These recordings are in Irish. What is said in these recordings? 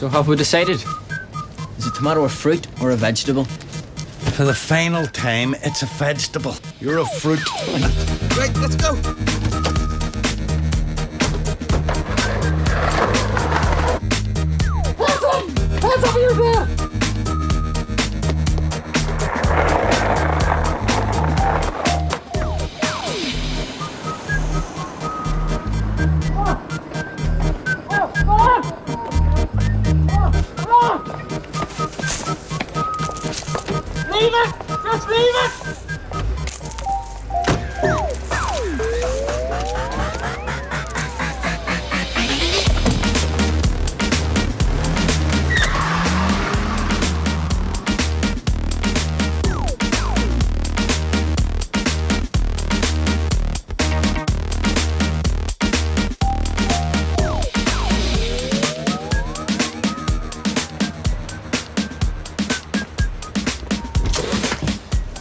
So have we decided? Is a tomato a fruit or a vegetable? For the final time, it's a vegetable. You're a fruit. Right, let's go. Hands up! Hands up here, there! Leave it! Just leave it!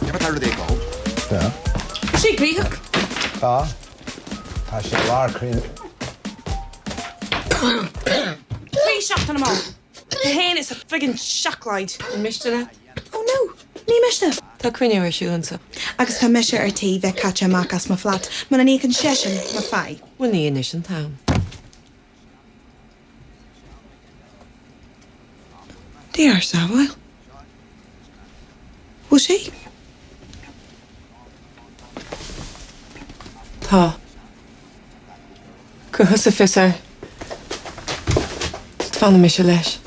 Cad é rud é go? Tá. Tá sé gnoitheach. Tá. Tá sé i lár croí. Croí seachtain amach. Tú fhéin is a friggin seacláid. An miste leat? Oh no, ní miste. Tá cruinniú ar siúl anseo. Agus tá mise ar tí bheith caite amach as mo flat muna n-íocann seisean mo phá. Bhuel ní anois an t-am. Dia ár sábháil. Bhfuil sí? Tá. Cuir thusa fios air. Fanfaidh mise leis.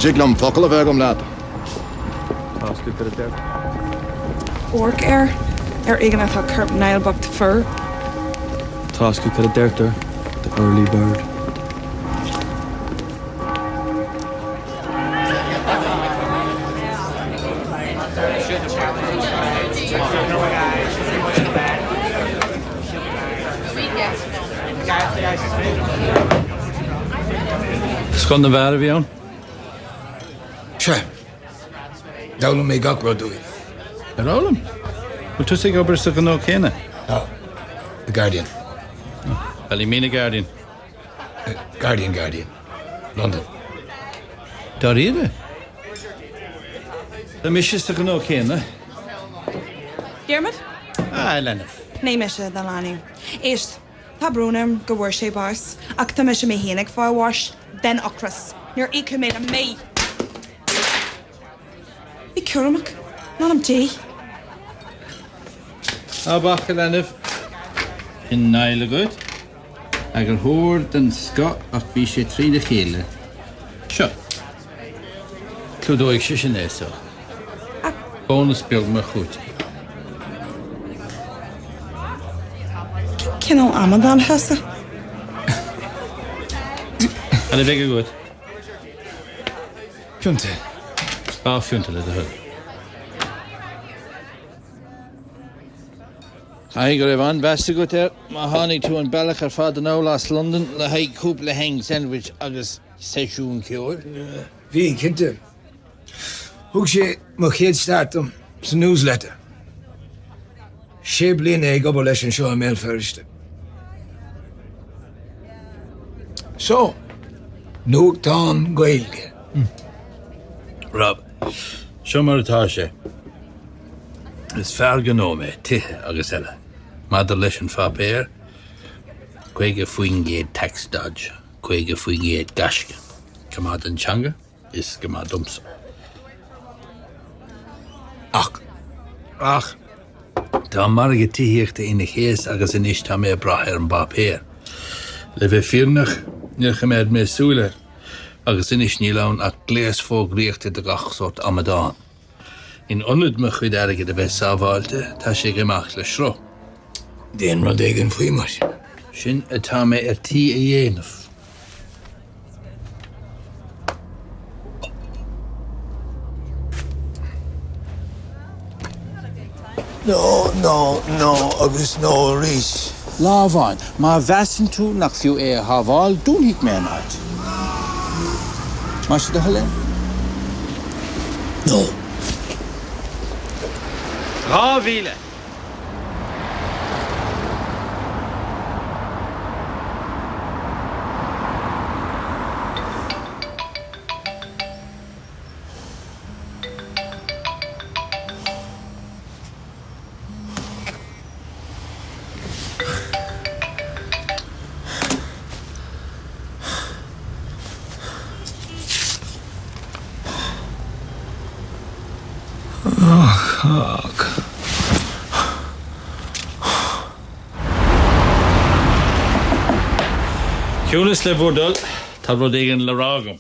Dtig liom focal a bheith agam leat. Amharc air. Ar éigean atá corp Niall bocht fuar. Tá 'fhios agat cad a deirtear, the early bird. Scoth na bhfear a bhí ann. Sea. D'fhoghlaim mé gach rud uaidh. Ar fhoghlaim? Bhfuil tusa ag obair sa ghnó céanna? Tá. The Guardian. Ballymena Guardian. Guardian Guardian. London. Dáiríre? Tá mise sa ghnó céanna. Diarmuid? Ah, a leanbh. Ní mise do leanbh. Éist, tá brón orm go bhfuair sé bás, ach tá mise mé féin ag fáil bháis den ocras. Níor íocadh mé le mí. Bí cúramach, in ainm Dé. Ná bac, a leanbh. Sin Niall agat. Eagarthóir den scoth ach bhí sé trína chéile. Seo. Clúdóidh sé sin é so. Bónas beag mar chúiteamh. Cén cineál amadán thusa? Cad a bheidh agat? Pionta. Dá phionta le do thoil. Caithfidh go raibh an-mheas agat air má tháinig tú an bealach ar fad anall as Londain le haghaidh cúpla ham sandwich agus seisiún ceoil. Bhí, cinnte. Thug sé mo chéad start dom sa Newsletter. Sé bliana ag obair leis anseo i mBéal Feirste. So, nuachtán Gaeilge. Rob, seo mar atá sé. Is fear gnó mé, tithe agus eile. Maidir leis an pháipéar, 50% tax dodge, 50% gaisce. Go maith don teanga is go maith domsa. Ach. Ach. Tá an margadh tithíochta ina chéas agus anois tá mé ag brath ar an bpáipéar. Le bheith fírinneach, níor choimeád mé súil air agus anois níl ann ach gléas fógraíochta do gach sórt amadán. In ionad mo chuid airgid a bheith sábháilte, tá sé ag imeacht le sruth. Déan rud éigin faoi, mar sin. Sin atá mé ar tí a dhéanamh. No, no, no agus no arís. Lá amháin, má mheasann tú nach fiú é a shábháil, dúnfaidh mé an áit. Más é do thoil é. No. 2000. Ciúnas le bhur dtoil, tá rud éigin le rá agam.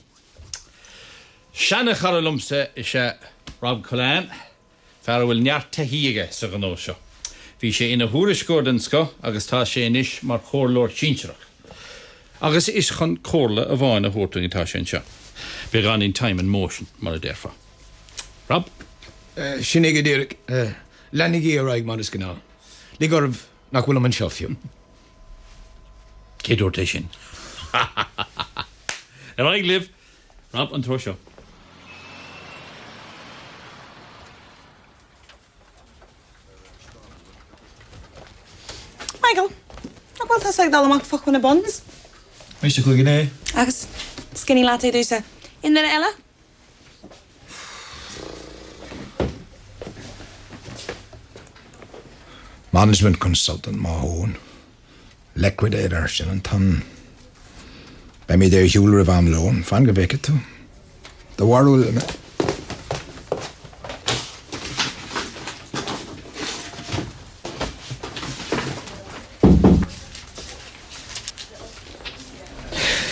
Seana-chara liomsa is ea Rob Cullane. Fear a bhfuil neart taithí aige sa ghnó seo. Bhí sé ina thuairisceoir den scoth agus tá sé anois mar chomhairleoir sinsearach. Agus is chun comhairle amháin a thabhairt dúinn atá sé anseo. Beagáinín time and motion, mar a déarfá. Rob? Sin é go díreach. Leanaigí ar aghaidh mar is gnáth. Lig oraibh nach bhfuilim anseo fiú. Cé dúirt é sin? Ar aghaidh libh! Rob, an treo seo. Michael, nach bhfuil tusa ag dul amach fá choinne buns? Mise chuig inné. Agus skinny latte domhsa. Aon duine eile? Management consultant mo thóin. Liquidator, sin an t-ainm. Beimid ar shiúl roimh am lóin, fan go bhfeicfidh tú. Do bharúil an ea?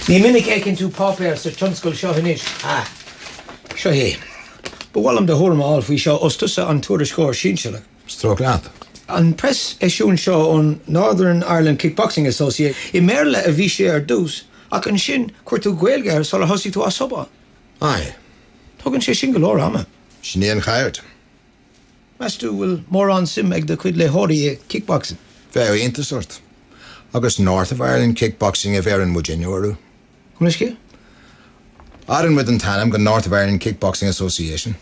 Ní minic a fheiceann tú páipéar sa tionscal seo anois. Ah, seo é. Ba mhaith liom do thuairim a fháil faoi seo, ós tusa an tuairisceoir sinsearach. Stróc leat. An preaseisiúint seo ón Northern Ireland Kickboxing Association, i mBéarla a bhí sé ar dtús, ach ansin chuir tú Gaeilge air sular thosaigh tú á subáil. Aye. Tógann sé sin go leor ama. Sin í an cheird. Meas tú bhfuil mórán suim ag do chuid léitheoirí i kickboxing? Bheadh iontas ort. Agus North of Ireland Kickboxing a bheireann muidinne orthu. Gabh mo leithscéal? Athraíonn muid an t-ainm go North of Ireland Kickboxing Association.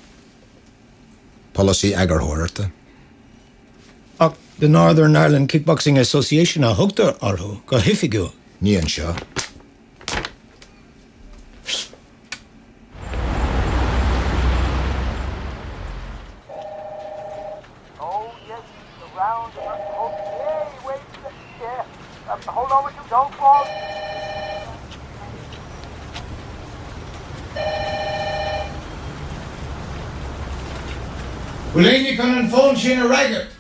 Polasaí eagarthóireachta. Ach The Northern Ireland Kickboxing Association a thugtar orthu go hoifigiúil. Ní anseo. Bhfuil éinne chun an fón sin a fhreagairt?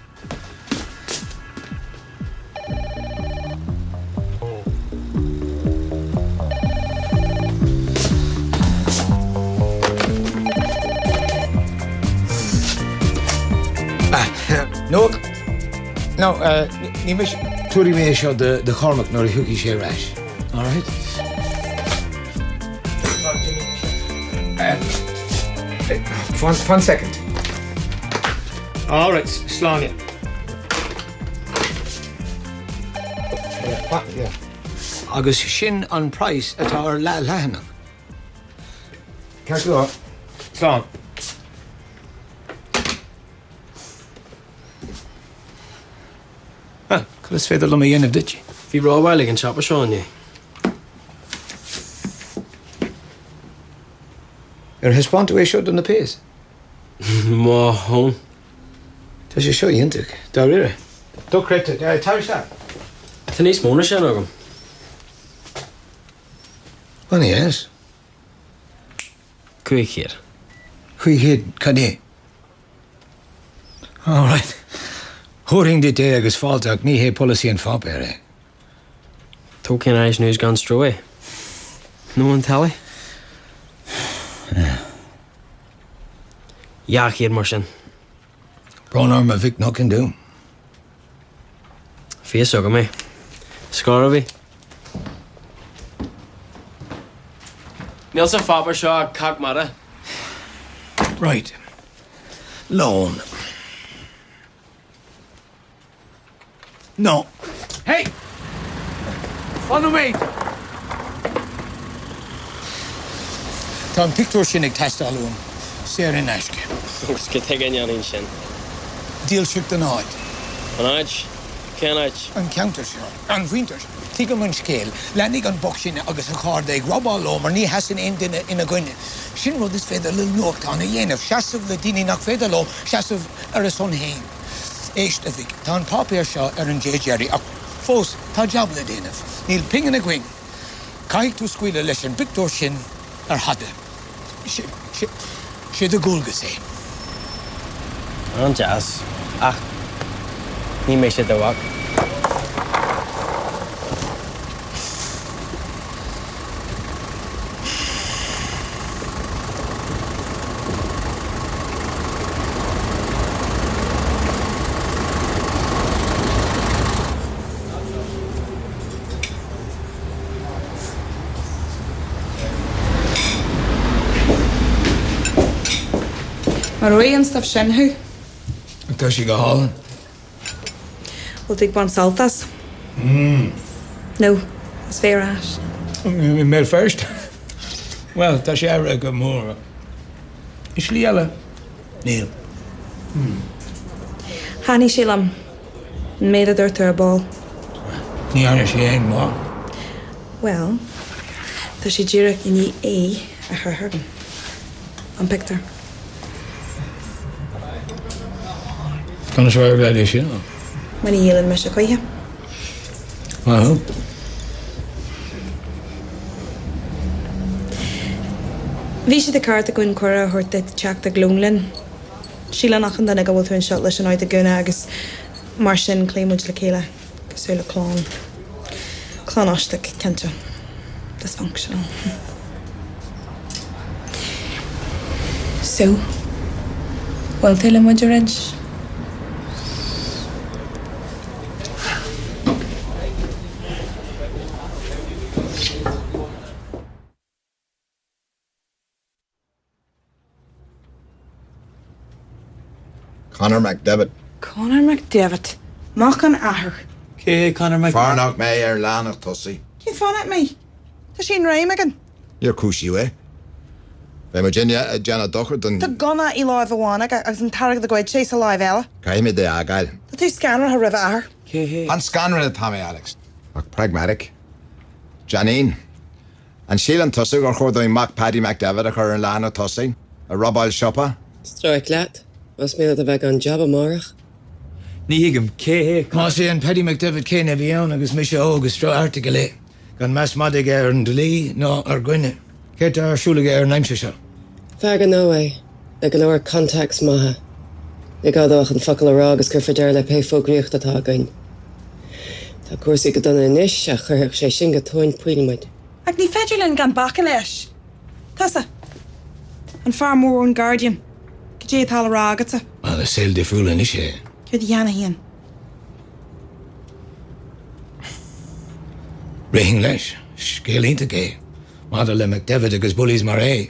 No, no, ní mise. Tabharfaidh mé é seo do Chormac nuair a thiocfaidh sé ar ais. All right? Fan, fan second. All right, slán. Yeah, yeah. Agus sin an praghas atá ar leath-leathanach. Ceart go leor. Slán. Bhuel, cad is féidir liom a dhéanamh duit? Bhí rábáil ag an siopa seo inné. Ar thaispeáin tú é seo do na péas? Mo thóin. Tá sé seo iontach, dáiríre. Dochreidte. Tar isteach. Tá níos mó ná sin agam. Ana-dheas. 500. 500 cad é? All right. Thabharfainn duit é agus fáilte ach ní hé polasaí an pháipéir é. Tógfaidh an Irish News gan stró é. Nó an Tele. 200 mar sin. Brón orm a mhic no can do. Bhí fhios agam é. Scor a bhí. Níl sa pháipéar seo ach cac mada. Right. Lón. No. Hey! Fan nóiméad! Tá an pictiúr sin ag teastáil uaim, saor in aisce. Agus cad chuige a ndéanfainn sin? Dílseacht don áit. An áit? Cén áit? An ceantar seo. An mhuintir seo. Tuigim an scéal. Leanfaidh an boc sin agus a chairde ag robáil leo mar ní sheasann aon duine ina gcoinne. Sin rud is féidir le nuachtán a dhéanamh, seasamh le daoine nach féidir leo seasamh ar a son féin. Éist, a mhic, tá an páipéar seo ar an dé deiridh ach fós tá jab le déanamh. Níl pingin againn. Caithfidh tú scaoileadh leis an bpictiúr sin ar thada. Sé do dhualgas é. An-deas, ach ní mise do mhac. Maróidh an stuif sin thú. Tá sé go hálainn. Bhfuil tú ag baint sult as? Nó as bheith ar ais? I mBéal Feirste? Bhuel, tá sé athraithe go mór. I slí eile, níl. Thaitnigh sé liom. An méid a dúirt tú ar ball. Ní dhearna sé aon mhaith. Bhuel, tá sé díreach i ndiaidh é a chur chugam. An pictiúr. Conas ar éirigh leat é sin? Mar ní dhíolann mise choíche. Maith thú. Bhí sé de cheart againn cuireadh a thabhairt duit teacht ag lón linn. Síleann achan duine go bhfuil tú anseo leis an Aodh Gúna agus mar sin cloíonn muid le chéile cosúil le clann. Clann aisteach, cinnte. Dysfunctional. So, bhfuil tú le muid a roinnt? Conor McDevitt. Conor McDevitt. Mac an athar. Cé hé Conor McDevitt? Fear nach mbeidh ar an leathanach tosaigh. Cén fáth nach mbeidh? Tá sé in réim againn. Níor cúisíodh é. Beidh muidinne ag déanamh dochar don. Tá gunna i láimh amháin aige agus an t-airgead a ghoid sé sa láimh eile. Caithfimid é a fhágáil. Tá tú scanraithe roimh a athair. Cé hé? An-scanraithe atá mé, Alex. Ach pragmatic. Janine. An síleann tusa gur chóir dúinn mac Paddy McDevitt a chur ar an leathanach tosaigh, ag robáil siopa? Stróic leat, más mian leat a bheith gan jab amárach. Ní thuigim, cé hé Conor? Más é an Paddy McDevitt céanna a bhí ann agus mise óg, is droch-airteagal é, gan meas madaidh aige ar an dlí ná ar dhuine. Céard tá ar siúl aige ar an aimsir seo? Fear gnó é, le go leor contacts maithe. Ní gá dó ach an focal a rá agus cuirfear deireadh le pé fógraíocht atá againn. Tá cúrsaí go dona anois ach chuirfeadh sé sin go tóin poill muid. Ach ní féidir linn gan bacadh leis. Tusa, an fear mór ón Guardian, cad é atá le rá agatsa? Bhuel, is saol difriúil anois é. Céard a dhéanfaí féin? Rithfinn leis. Scéal iontach é. Maidir le McDevitt agus bullies mar é,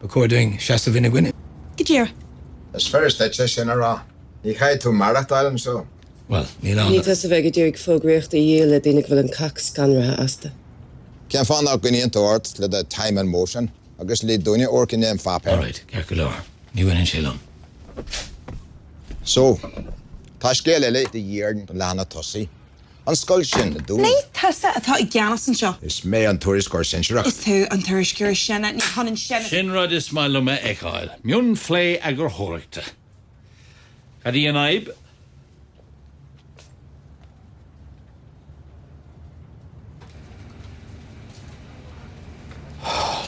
ba chóir dúinn seasamh ina gcoinne. Go díreach. Is fuirist duitse sin a rá. Ní chaithfidh tú maireachtáil anseo. Bhuel, níl ann Ní ach. tusa a bheidh ag iarraidh fógraíocht a dhíol le daoine go bhfuil an cac scanraithe astu. Cén fáth nach gcoinníonn tú ort le do time and motion agus lig dúinne amharc i ndiaidh an pháipéir? Alright, ceart go leor. Ní bhaineann sé liom. So, tá scéal eile de dhíth orainn don leathanach tosaigh. An scoil sin i dTuaim. Ní tusa atá i gceannas anseo. Is mé an tuairisceoir sinsearach. Is tú an tuairisceoir is sine, ní hionann sin is. Sin rud is maith liom a fheiceáil, mionphlé eagarthóireachta. Cad í an fhadhb?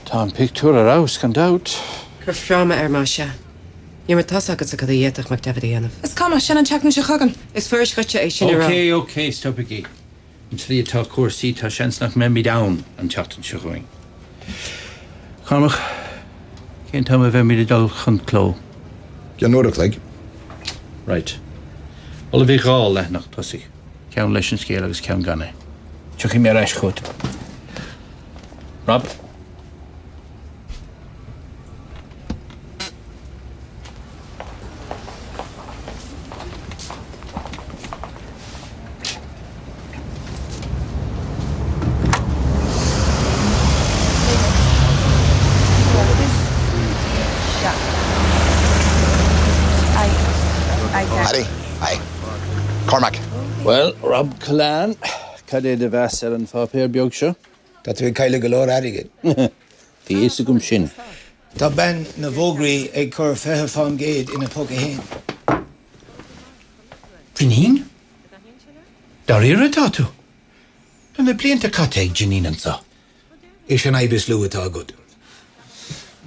Tá an pictiúr ar fheabhas, gan dabht. Cuir fráma air más ea. Níl mar atá a fhios agatsa cad a d'fhéadfadh McDevitt a dhéanamh. Is cuma, sin an tseachtain seo chugainn. Is fuirist dhuitse é sin a rá. Ok, ok, stopaigí. An tslí atá cúrsaí, tá seans nach mbeimid ann an tseachtain seo chugainn. Cormac, cén t-am a bheimid ag dul chun cló? Cionn uair a chloig. Right. Ullmhaigh 2 leathanach tosaigh, ceann leis an scéal agus ceann gan é. Tiocfaidh mé ar ais chugat. Rob. Paddy, Hi. Cormac. Bhuel, Rob Collahan, cad é do mheas ar an pháipéar beag seo? Tá tú ag cailleadh go leor airgid. Bhí a fhios agam sin. Tá bean na bhfógraí ag cur 20% ina póca fhéin. Janine? Dáiríre atá tú? Tá na blianta caite ag Janine anseo. Is an fhadhb is lú atá agat.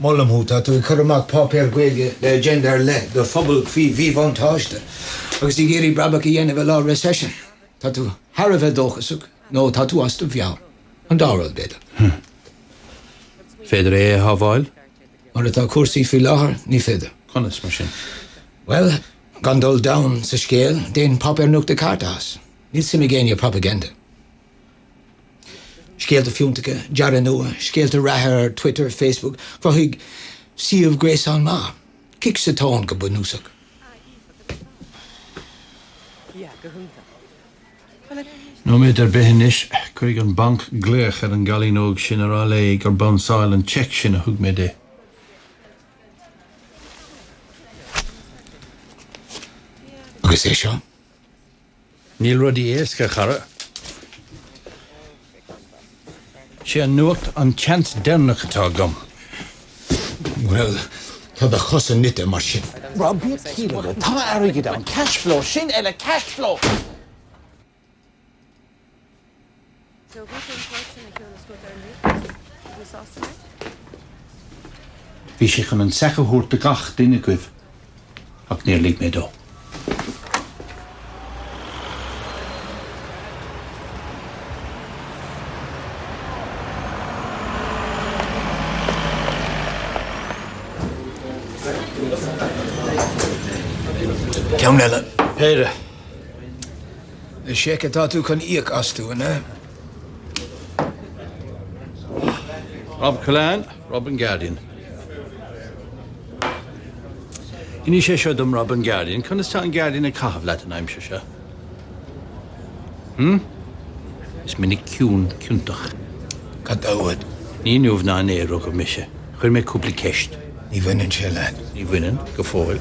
Molaim thú, tá tú ag cur amach páipéar Gaeilge le agenda ar leith do phobal faoi mhíbhuntáiste agus ag iarraidh brabach a dhéanamh i lár recession. Tá tú thar a bheith dóchasach nó tá tú as do mheabhair. An dá rud, b'fhéidir. Féidir é a shábháil? Mar atá cúrsaí faoi láthair, ní féidir. Conas, mar sin? Bhuel, gan dul domhain sa scéal, déan páipéar nuachta ceart as. Níl suim ag éinne i propaganda. Scéalta fiúntacha, dearadh nua, scéalta reatha ar Twitter, Facebook, cruthaigh suíomh gréasáin maith. Cic sa tóin go bunúsach. Nóiméad ar bith anois, cuirfidh an banc glaoch ar an gcailín óg sin a rá léi gur bounceáil an cheque sin a thug mé di. Agus é seo? Níl rudaí éasca, a chara. Sé an nuacht an tseans deireanach atá agam. Bhuel, tá do chosa nite mar sin. Rob, bíodh ciall agat. Tá airgead ann. Cash flow, sin eile, cash flow! Bhí sé chun an sack a thabhairt do gach duine agaibh, ach níor lig mé dó. Ceann eile. Péire. Le seic atá tú chun íoc astu, an ea? Rob Collahan, Rob an Guardian. Inis é seo dom Rob an Guardian, conas tá an Guardian ag caitheamh leat an aimsir seo? Hm? Is minic ciúin ciontach. Cad tá uait? Ní inniu ná inné a rugadh mise. Chuir mé cúpla ceist. Ní bhaineann sé leat. Ní bhaineann, go fóill.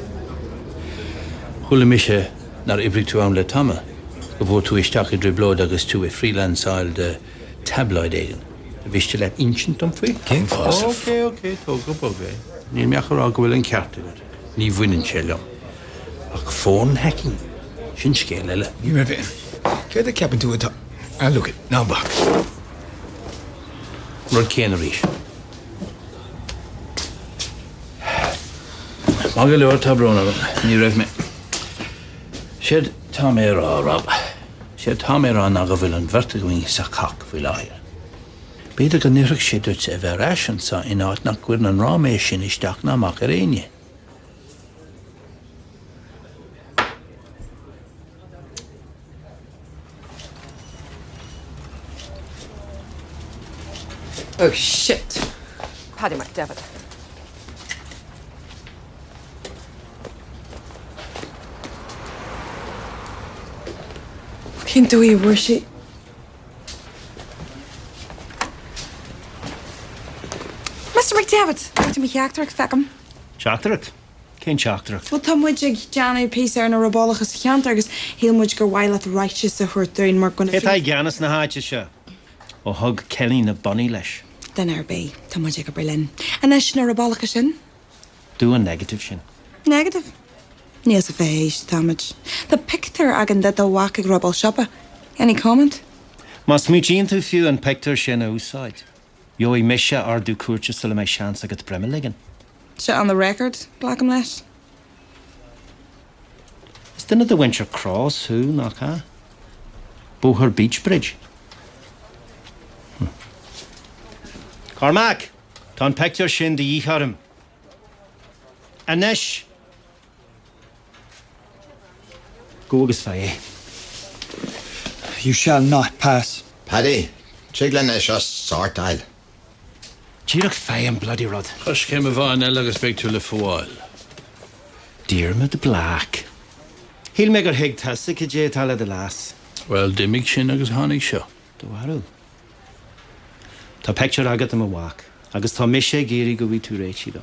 Chuala mise nár oibrigh tú ann le tamall, go bhfuair tú isteach i dtrioblóid agus tú ag freelanceáil do tabloid éigin. Ar mhiste leat insint dom faoi? Cén fáth sa. Ok, ok, tóg go bog é. Níl mé ach a rá go bhfuil an ceart agat. Ní bhaineann sé liom. Ach phone hacking? Sin scéal eile. Ní raibh aon. Céard a cheapann tú atá. Ah, look it, ná bac. An rud céanna arís. Maith go leor, tá brón orm. Ní raibh mé. Séard tá mé a rá, Rob, séard tá mé a rá ná go bhfuil an bheirt againn sa chac faoi láthair. B'fhéidir go n-oirfeadh sé duitse a bheith ar ais anso in áit nach gcuireann an ráiméis sin isteach ná amach ar éinne. Oh shit! Paddy McDevitt. Cén dóigh a bhfuair sí? Mr McDevitt, fuair tú mo theachtaireacht, feicim. Teachtaireacht? Cén teachtaireacht? Bhuel, tá muid ag déanamh píosa ar na robálacha sa cheantar agus shíl muid gur mhaith leat ráiteas a thabhairt dúinn mar dhuine Cé atá i gceannas na háite seo ó thug Kelly na bonnaí leis? Duine ar bith, tá muid ag obair linn. Anois, na robálacha sin? Dubh an negative sin. Negative? Níl sa 20ú haois atáimid. Tá pictiúr againn de do mhac ag robáil siopa. Any comment? Má smaoitíonn tú fiú an pictiúr sin a úsáid, Gheobhaidh mise ordú cúirte sula mbeidh seans agat broim a ligean. Seo on the record, glacaim leis. Is duine de mhuintir Cross thú, nach ea? Bóthar Beechbridge. Hm. Cormac! Tá an pictiúr sin de dhíth orm. Anois! Gabh agus faigh é. You shall not pass. Paddy, tig linn é seo a shórtáil. Díreach faigh an bloody rud. Coiscéim amháin eile agus beidh tú le fáil. Diarmaid Black. Shíl mé gur thuig tusa cad é atá le do leas. Bhuel, d'imigh sin agus tháinig seo. Do bharúil? Tá pictiúr agat de mo mhac agus tá mise ag iarraidh go bhfaighidh tú réitigh dó.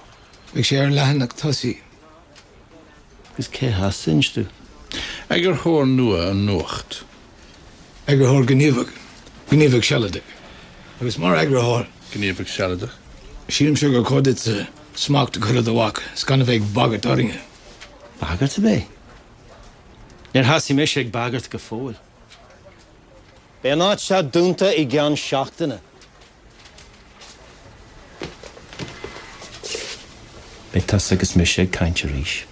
Beidh sé ar an leathanach tosaigh. Agus cé thusa, inis domh? Eagarthóir nua An Nuacht. Eagarthóir gníomhach, gníomhach sealadach. Agus mar eagarthóir. Gníomhach sealadach. Sílimse gur chóir duitse smacht a chur ar do mhac 's gan a bheith ag bagairt orainne. Bagairt ab é? Níor thosaigh mise ag bagairt go fóill. Beidh an áit seo dúnta i gceann seachtaine. Beidh tusa agus mise ag caint arís.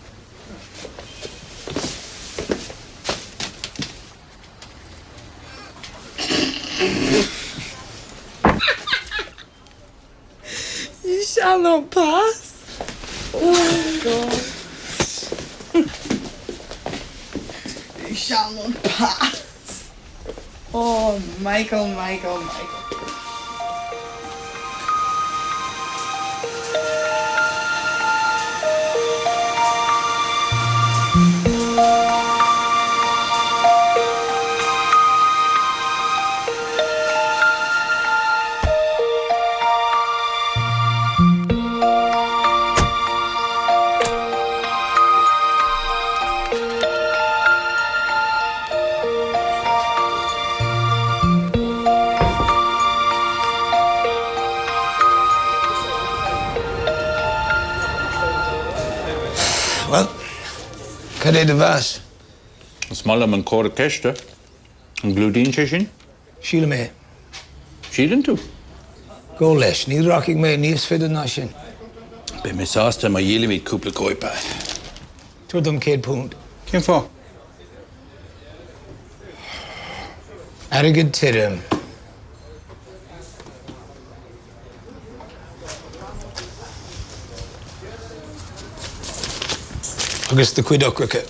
You shall not pass. Oh God. You shall not pass. Oh Michael, Michael, Michael. Bhuel, cad é do mheas? Is maith liom an comhartha ceiste. An gclúdaíonn sé sin? Sílim é. Síleann tú? Gabh leis, ní rachaidh mé níos faide ná sin. Beidh mé sásta má dhíolaimid cúpla cóip. Tabhair dom £100. Cén fáth? Airgead tirim. Agus do chuid eochracha.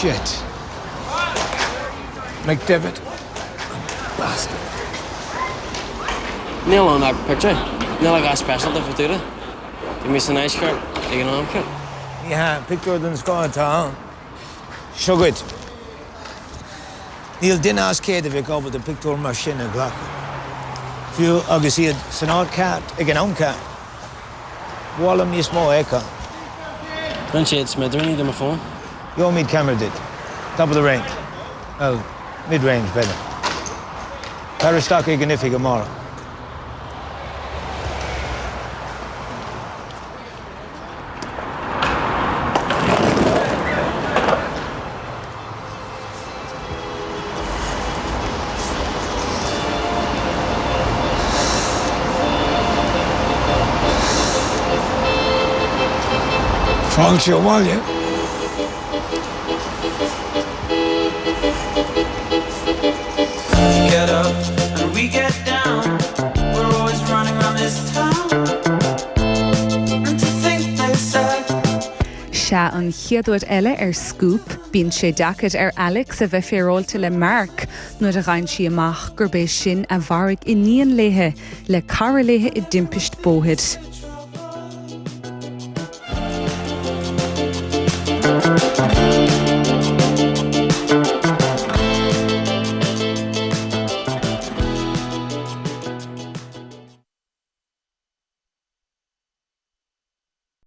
Shit. McDevitt. Bastard. Níl ann ach pictiúr. Níl a dhath speisialta fá dtaobh de. Bhí mé san áit cheart ag an am ceart. Ní hea, pictiúr den scoth atá ann. Seo dhuit. Níl duine as 100 a bheadh ábalta pictiúr mar sin a ghlacadh. Fiú agus iad san áit cheart ag an am ceart. Ba mhaith liom níos mó a fheiceáil. Rinne siad smidiríní de mo fón. Gheobhaimid ceamara duit. Top of the range. Well, mid-range, b'fhéidir. Tar isteach ag an oifig amárach. Fáilte abhaile. ea an chéad uair eile ar Scúp. Bíonn sé deacair ar Alex a bheith féaráilte le Mark nuair a fhaigheann sí amach gurb é sin a mharaigh iníon léi le cara léi i dtimpist bóthair.